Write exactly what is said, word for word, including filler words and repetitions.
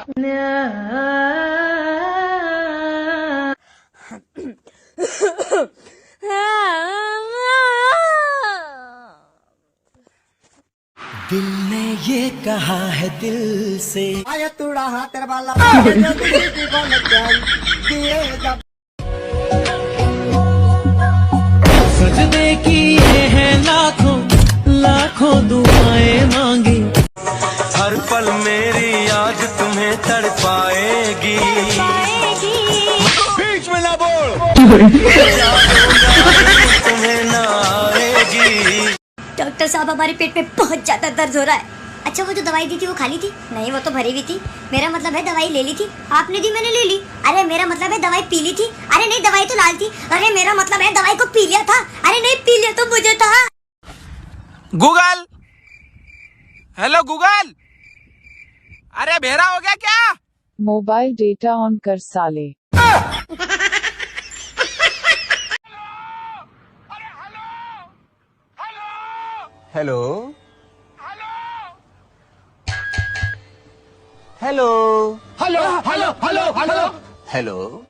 दिल ने ये कहा है दिल से। आया तूड़ा हाथ तेरे वाला। सजदे किए हैं लाखों, लाखों दुआएं मांगी। हर पल मेरी याद तुम्हें तड़पाएगी। बीच में ना बोल। तुम्हें ना आएगी। डॉक्टर साहब, हमारे पेट में बहुत ज्यादा दर्द हो रहा है। अच्छा, वो जो दवाई दी थी, वो खा ली थी? नहीं, वो तो भरी हुई थी। मेरा मतलब है, दवाई ले ली थी आपने? दी, मैंने ले ली। अरे, मेरा मतलब है, दवाई पी ली थी? अरे नहीं, दवाई तो लाल थी। अरे, मेरा मतलब है, दवाई को पी लिया था। अरे नहीं, पी लिया तो मुझे था। गूगल, हेलो गूगल, अरे भेरा हो गया क्या? मोबाइल डेटा ऑन कर साले। हेलो, हेलो, हेलो, हेलो, हेलो, हेलो। हेलो।